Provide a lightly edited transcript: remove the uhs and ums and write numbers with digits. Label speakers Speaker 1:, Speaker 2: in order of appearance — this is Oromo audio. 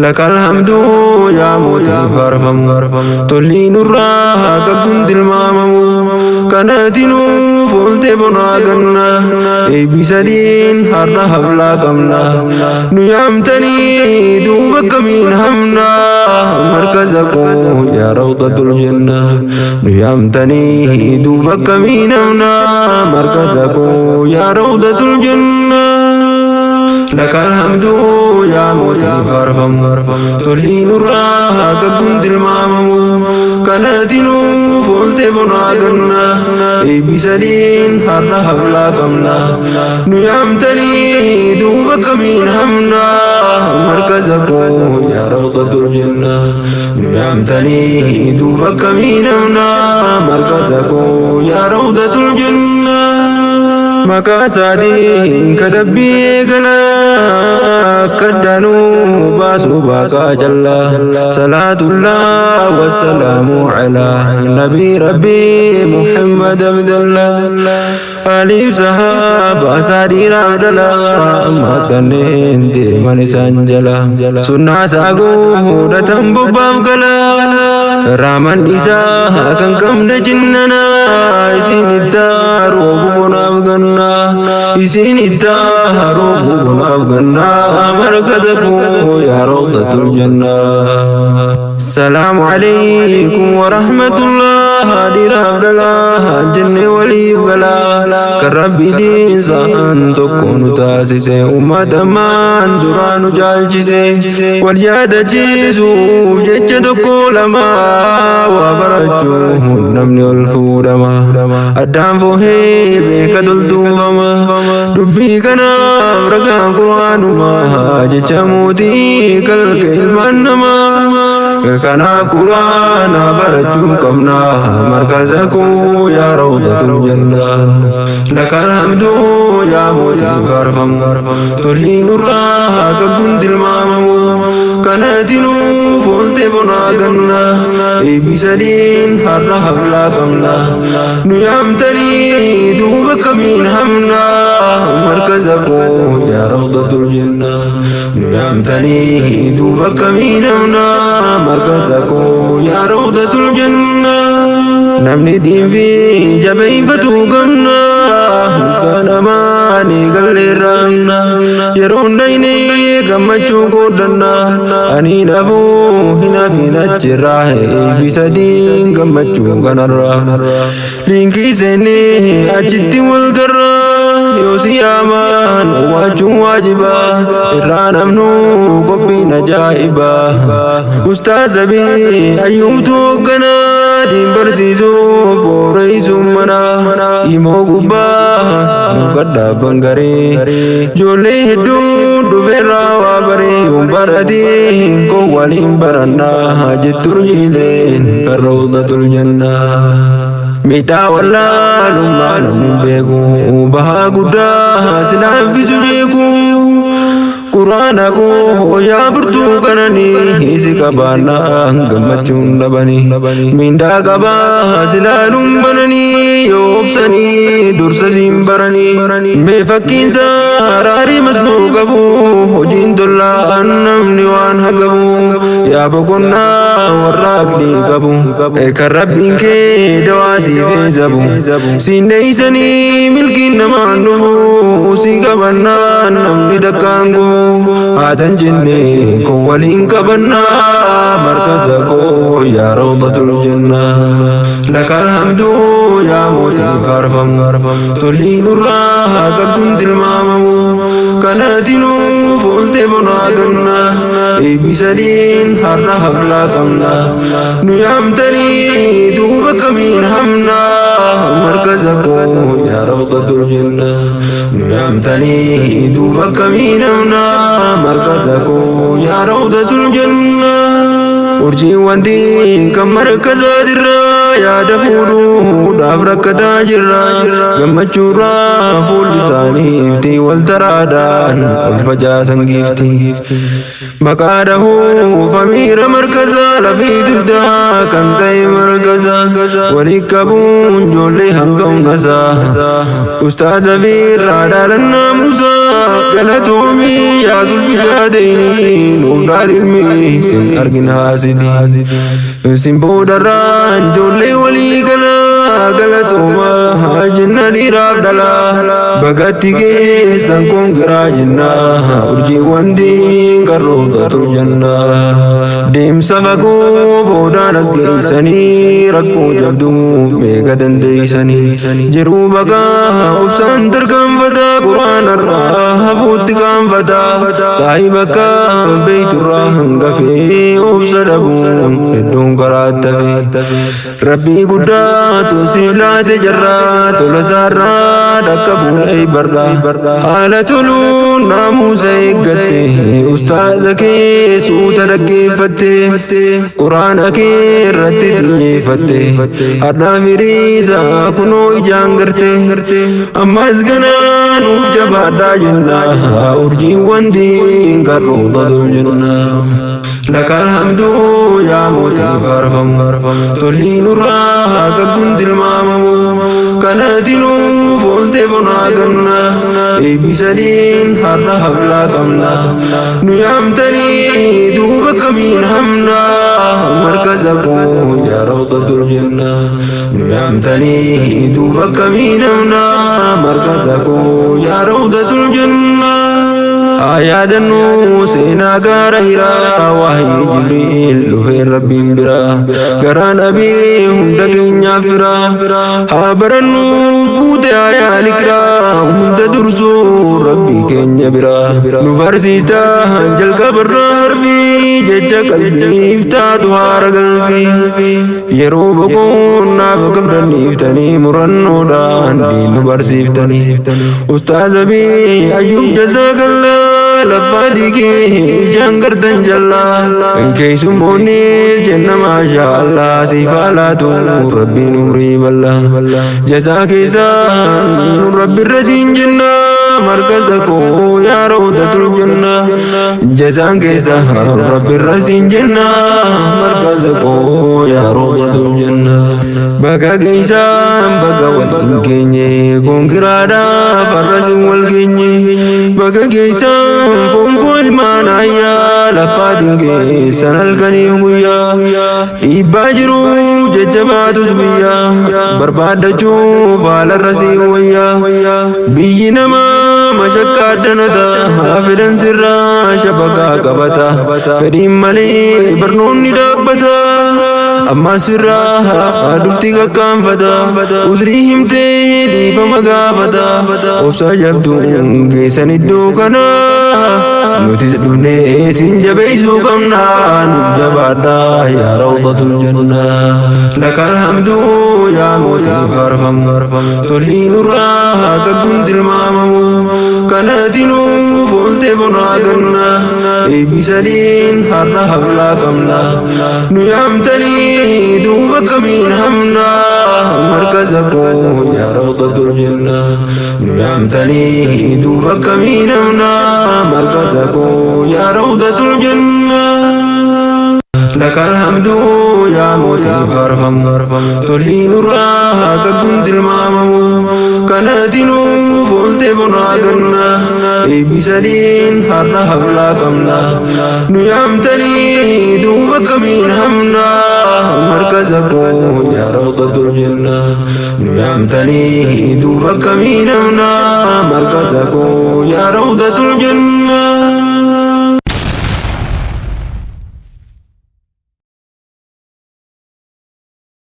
Speaker 1: Lakal hamdu yaa mootii faarfamu, tolli nurraa qabduun tilmaamamu. Kanatti nuuf ooltee bonaa ganna, eebbisaniin har'a hablaa qabna. Nu yaamtanii duuba kamiin hamna, markaza koo yaa rawdatul janna. Nu yaamtanii duuba kamiin hamna, markaza koo yaa rawdatul janna. Lakal hamdu yaa mootii faarfamu, tolli nurraa qabduun tilmaamamu. Kanatti nuuf ooltee bonaa ganna, eebbisaniin har'a hablaa qabna. Nu yaamtanii duuba kamiin hamna, markaza koo yaa rawdatul janna. Nu yaamtanii duuba kamiin hamna, markaza koo yaa rawdatul janna. Maqaa isaatiin katabbii eegalaa, akka danuu baasuu baaqaa jallaa. Salaatullah wassalaamu alaa nabii rabbii Muhammad Abdallah. Aliif sahaaba isaa dhiiraaf dhalaa, ammas kanneen deeman isaan jala. Sunnaa isaa guudhatan bobbaaf galaa. Raaman isaa kan qabne jinnanaa, isin itti roobu bonaaf gannaa. Isin itti roobu bonaaf gannaa, markaza koo yaa rawdatul jannaa. Salaamu alaykum wa rahmatullah, dhiiraaf dhalaa jennee waliif galaa. Kan rabbi diinsaan tokko nu taasise, uummata maan duraa nu caalchise. Wal yaadachiisuuf jecha tokko lama, waa barachuun namni ol fuudhama. Addaan foohee beeka toltuufama. Dubbii kanaaf ragaan quraanuma, jecha mootii kalqa ilmaan namaa. Kanaaf quraana barachuu qabna, markaza koo yaa rawdatul janna. Lakal hamdu yaa mootii faarfamu, tolli nurraa qabduun tilmaamamu. Kanatti nuuf ooltee bonaa ganna, eebbisaniin har'a hablaa qabna. Nu yaamtanii duuba kamiin hamna, markaza koo yaa rawdatul janna. Nu yaamtanii duuba kamiin hamna, markaza koo yaa rawdatul janna. Namni diinfi jabeeffatu gamna, misgaanamaa ni galleerraamna. Yeroo hundayne gammachuu qooddanna, ani nafuu hin hafin achirraa, eebbisaniin gammachuu kanarraa. Liinkii seennee achitti wal garraa, yoo si yaaman waachuun waajiba, irraa namnu qophiin ajaa'iba. Ustaaza fi hayyuutu hoogganaa, diin barsiisuu booreessuun mana. Himoo gubbaa nu gadhaabban garee, ijoollee hedduun dhufeerraa waa baree. Yoon baratiin koo waliin barannaa jettu urjiileen kan rawdatul jannaa. Miidhaa wallaalummaa namni beeku, bahaa guddaa silaaffisu beeku. Quraana koo yaa furtuu kananii, si qabaannaan gammachuun dhabanii. Mindaa qabaa silaaluun bananii, yoo obsanii dursa siin baranii. Mee fakkiinsa haraarii masnuu qabu, hojiin tollaan namni waan hagabu. Yaa boqonnaa warra aqlii qabu, kan rabbiin kee dawaa siif eezabu. Siin dheeysanii milkiin namaan dhufu, si qabannaan namni takkaan gufu. Haatan jenne koo waliin qabannaa, markaza koo yaa rawdatul jannaa. Lakal hamdu yaa mootii faarfamu, tolli nurraa qabduun tilmaamamu. Kanatti nuuf ooltee bonaa ganna, eebbisaniin har'a hablaa qabna. Nu yaamtanii duuba kamiin hamna, markaza koo yaa rawdatul jannaa. Nu yaamtanii duuba kamiin hamna, markaza koo yaa rawdatul jannaa. Urjiiwwan kan markaza dirraa, yaada fuudhuudhaaf rakkataa jirra. Gammachuurraa fuulli isaanii ifti, wal taraadhaan ol facaasan giifti. Maqaa dhahuuf amiira markaza, lafii dugdaa kan ta'e markaza. Walii qabuun ijoollee hanga humnasaa. Ustaaza fi irraa dhaalannaa Musaa. Galatoomii yaa zulbijaadeenii nuuf dhaal ilmi sin argin haasidii. Sin boodarraa ijoollee walii galaa galatooma jenna dhiiraaf dhalaa. Bagatti keessan kongiraa jenna urjiiwwan diinqarroota jenna. Deemsa fagoo boodaan as geessanii rakkoo jabduu meeqa dandeessanii. Jiruu baqaa obsaan tarkaanfata quraanarraa hafuutti kaanfata. Saahiba akka beeyturraa hangafee obsa dhabuun hedduun karaa tafe. Rabbii guddaatu siif laate jarraa tola isaarraa dhaqqabuun eebbarraa. Haala toluun naamusa eeggatte ustaaza kee suuta dhaggeeffatte quraana kee irratti xiyyeeffatte har'aa firiisa kunoo ijaan garte ammas ganaa nuuf jabaadhaa jenna urjiiwwan diinqarrootatu jenna. Lakal hamdu yaa mootii faarfamu tolii nurraa qabduun tilmaamamu kanatti nuuf ooltee bonaa ganna eebbisaniin har'a hablaa qabna nu yaamtanii duuba kamiin hamna markaza koo yaa rawdatul janna nu yaamtanii duuba kamiin hamna markaza koo yaa rawdatul janna. Yaadannoo seenaa gaara hiraa waa'ee Jibriil dhufeen rabbiin biraa garaa nabii hunda keenyaaf firaa haa barannu buute ayaan ikraa hunda dursuu rabbii keenya biraa nu barsiista jalqabarraa harbii jecha qalbiif taatu haara galfii yeroo boqonnaaf qabdaniiftanii murannoodhaan diin nu barsiiftanii ustaaza bii ayyub jazaakallaa laffaatii kee ijaan gartan jallaa keessummoonni jenna maashaa Allah siif haa laatu rabbiin umrii bal'aa jazaa keessaan nu rabbirra siin jenna markaza koo yaa rawdatul janna jazaan keessa rabbirra siin jenna markaza koo yaa rawdatul janna baga keessaan baga wal geenye konkiraadhaa farrasin wal geenye baga keessaan foon ilmaan ayyaa lafaatiin keessan halkaniif guyyaa dhiibbaa jiru jajjabaatus biyya barbaaddachuuf haalarra sii wayyaa biyyi namaa mashakkaa addanata fedhan sirraa shabakaa qabata fedhiin malee barnoonni dhaabbata amma sirraa dhufti kakkaanfata usrii himtee dhiifama gaafata obsa jabduu geessan iddoo kana nuti dhufnee siin jabeessuu qabna nuuf jabaadhaa yaa rawdatul janna lakal hamdu yaa mootii faarfamu tolii nurraa qabduun tilmaamamu kanatti nuuf ooltee bonaa ganna eebbisaniin har'a hablaa qabna nu yaamtanii duuba kamiin hamna markaza koo yaa rawdatul janna nu yaamtanii duuba kamiin hamna markaza koo yaa rawdatul janna. Lakal hamdu yaa mootii faarfamu tolii nurraa qabduun tilmaamamu kanatti nuuf ooltee bonaa ganna eebbisaniin har'a hablaa qabna nu yaamtanii duuba kamiin hamna markaza koo yaa rawdatul janna nu yaamtanii duuba kamiin hamna markaza koo yaa rawdatul janna.